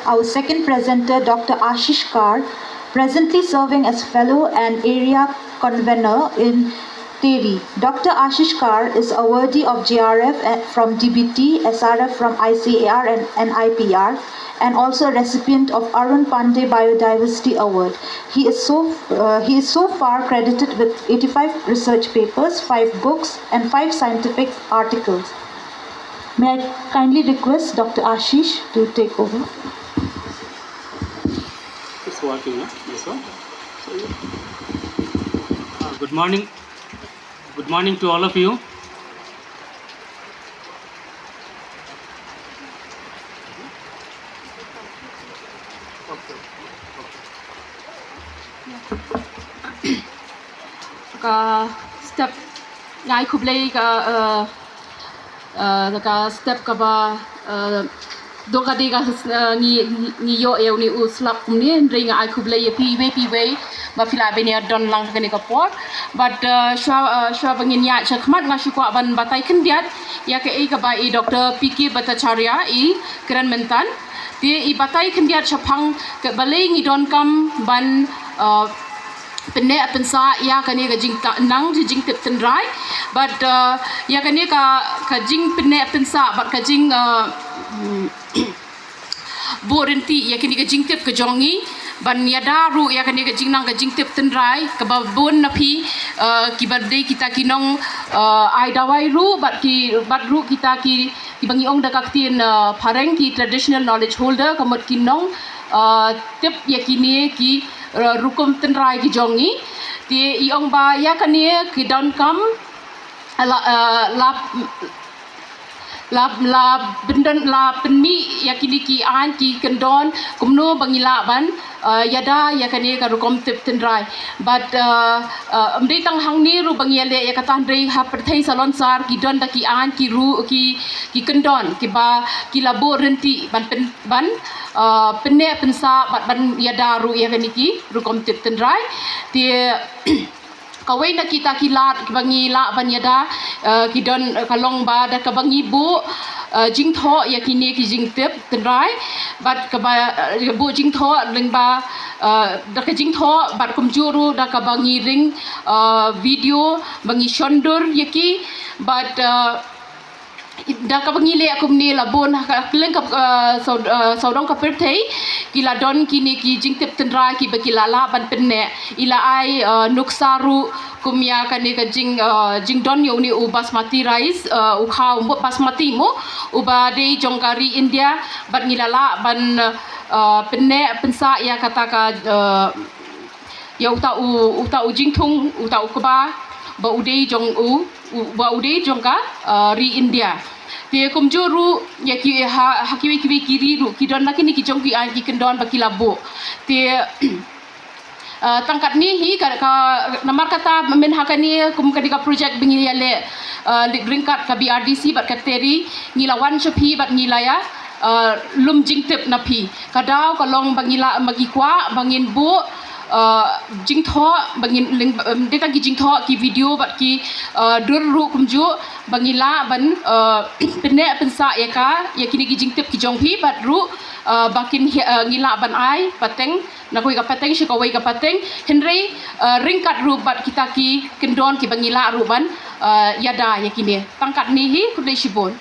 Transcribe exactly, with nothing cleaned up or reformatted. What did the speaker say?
Our second presenter, Doctor Ashish Kar, presently serving as fellow and area convener in Teri. Doctor Ashish Kar is awardee of J R F from D B T, S R F from I C A R and N I P R, and also a recipient of Arun Pandey Biodiversity Award. He is so uh, he is so far credited with eighty-five research papers, five books, and five scientific articles. May I kindly request Doctor Ashish to take over? It's working, huh? This one. Uh, good morning. Good morning to all of you. Ka step ngai khublei ka uh, uh, ka step kaba uh, dong ka dei ka uh, ngi ngi ïoh ïa une u slap kumne, hynrei nga ai khublei ïa phi iwei pa iwei ba phi la bynïa don lang kane ka por. But uh, shuwa uh, shuwa ba ngin ïaid sha khmat nga shu kwah ban batai khyndiat ïa kaei kaba i Doctor P K Bhattacharya i kren myntan. Te i batai khyndiat shaphang ka balei ngi donkam ban uh, pynneh pynsah ïa kane ka jingta nang jingtip tynrai. But uh, ïa kane ka ka jingpynneh pynsah bad ka jing uh, buh rynti ïa kane ka jingtip ka jong ngi ban ïada ruh ïa kane ka jingnang ka jingtip tynrai kaba bun na phi uh, kiba dei kita ki nong uh, ai dawai ruh bad ki bad ruh kita ki kiba ngi ong da ka ktien uh, phareng ki traditional knowledge holder ka mut ki nong uh, tip ïa kine ki uh, rukom tynrai ki jong ngi. Te i ong ba ïa kane ki donkam la uh, la la la pyndon la pynmih ïa kine ki aiñ ki kyndon kumno ba ngi lah ban uh, ïada ïa kane ka rukom tip tynrai. But uh, uh, ym dei tang hangne ruh ba ngi ïaleh ïa kata, hynrei ha pyrthei salonsar ki don da ki aiñ ki ruh ki ki kyndon kiba ki la buh rynti ban pyn, ban uh, pynneh pynsah bad ban ïada ruh ïa kane ki rukom tip tynrai. Te kawei na kita ki lad kiba ngi lah ban ïada uh, ki don uh, ka long ba da kaba ngi buh uh, jingthoh ïa kine ki jingtip tynrai bad kaba uh, buh jingthoh lyngba uh, da ka jingthoh bad kumjuh ruh da kaba ngi ring uh, video ba ngi shondur ïa ki bad uh, da kaba ngi leh kumne la bun ha ka kylleng ka uh, sawdong ka pyrthei ki la don kine ki jingtip tynrai kiba ki la lah ban pynneh. I la ai uh, nuksa ruh kum ïa kane ka jing uh, jingdon ïa une u basmati rice uh, u khaw mut basmati mo uba dei jong ka ri India bad ngi la lah ban uh, pynneh pynsah ïa kata ka uh, ïa uta u uta u jingthung uta u kba ba u dei jong u ba u dei jong ka uh, ri India. Te kumjuh ruh ïa ki ha ha kiwei kiwei ki ri ruh ki don na kine ki jong ki aiñ ki kyndon ba ki la buh. Te uh, tang katne hi ka, ka namar kata mynha kane kum kane ka project ba ngi ïaleh uh, ryngkat ka B R D C bad ka Teri ngi la wan sha phi bad ngi la ïa uh, lum jingtip na phi. Ka daw ka long ba ngi la ba ngi kwah ba ngin buh uh, jingthoh ba ngin ling um, dei tang ki jingthoh ki video bad ki uh, dur ruh kumjuh ba ngi lah ban uh, pynneh pynsah ïa ka ïa kine ki jingtip ki jong phi bad ruh uh, ba kin uh, ngi lah ban ai pateng na kawei ka pateng sha kawei ka pateng hynrei uh, ryngkat ruh bad kita ki kyndon kiba ngi lah ruh ban uh, ïada ïa kine. Tang katne hi, khublei shibun.